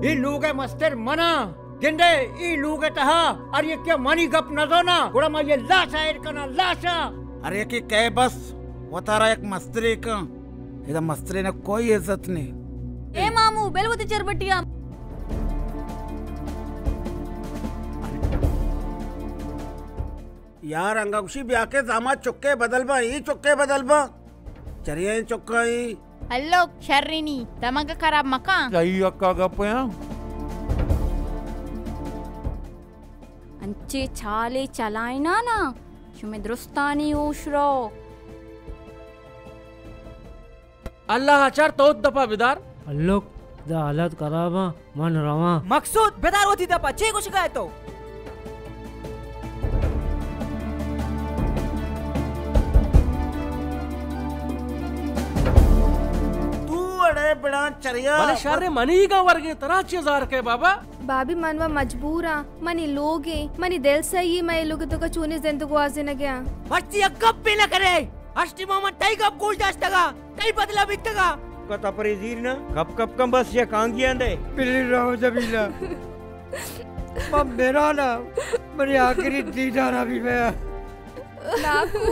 اے لوگ ءِ مستر من آں۔ گندے، اے لوگ ءِ تہا ہر یکے ءَ منی گپ نہ زاناں، گڑا ما اے لاش ءَ ایر کناں، لاش ءَ۔ ہر یکے کئے بس، وتارا یک مسترے کن۔ ادا مسترے نا کوئی عزت نے۔ اے مامو، بل وتی چربٹیاں۔ یار، انگا گوشی بیا کہ زاما چکے بدل باں، ای چکے بدل باں۔ چریاں چکاں ای۔ ہلو، شرینی، دمگ خراب مکاں۔ صحیح حقا گپ یاں۔ انچے چالے چلائنا نا، شمے درستانی ہوش رو۔ اللہ ءَ چار تو دپا بدار۔ ہلک، دا حالت خراب آں، من رواں۔ مقصود، بدار وتی دپا، چے گوشگا ئے تو؟ تو اڑے بڑا چریا۔ بلے شر منی گا ورگے، ترا چے زار کے بابا؟ بابی، من و مجبور آں، منی لوگ ایں، منی دل سہی، من اے لوگ توکا چونیں زند گوازینگ ءَ آں۔ مرچی یک گپے نہ کرے، ہشتی ما من تئی گپ گوش داشتگا، تئی بدلا بیتگا۔ کتا پریزیر نا، کپ کپ کن بس یا کانگی آندے۔ بلی راو جمیلہ، من میرانا، منی آخری دیدارا بھی میں۔ ناکو۔